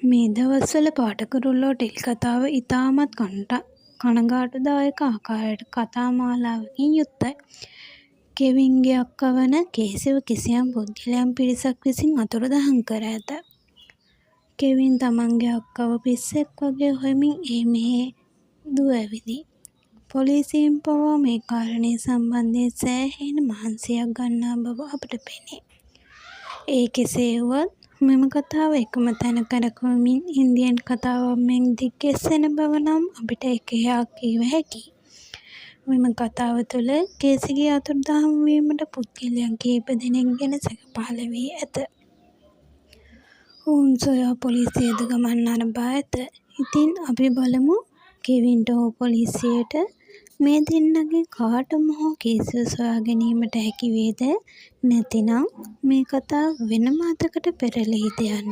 මේ දවස්වල පාට කුරුල්ලෝ ටෙලි කතාව ඉතාමත් කනගාටුදායක ආකාරයට කතා මාලාවකින් යුක්තයි. කෙවින්ගේ අක්කා වන කේසිව කිසියම් පුද්ගලයන් පිරිසක් විසින් අතුරුදහන් කර ඇත. කෙවින් තමන්ගේ අක්කව පිස්සෙක් වගේ හොයමින් එහෙ මෙහෙ දුව ඇවිදියි. පොලිසියෙන් පවා මේ කාරණය සම්බන්ධයෙන් සෑහෙන මහන්සියක් ගන්නා බව අපට පෙනේ. ඒ කෙසේ වුවත් මෙම කතාව එකම තැන කරකවමින් ඉන්දියන් කතාවක් මෙන් දිග්ගැස්සෙන බව නම් අපිට එක එහා කිව හැකියි. මෙම කතාව තුළ කේසිගේ අතුරුදහන් වීමට පුද්ගලයන් කිහිප දෙනෙක් ගැන සැක පහළ වී ඇත. ඔවුන් සොයා පොලිසියද ගමන් අරඹා ඇත. ඉතින් අපි බලමු කෙවින්ට හෝ පොලිසියට මේ දෙන්නගෙන් කාටම හෝ කේසිව සොයා ගැනීමට හැකි වේද, නැතිනම් මේ කතාව වෙනම අතකට පෙරලෙයිද යන්න.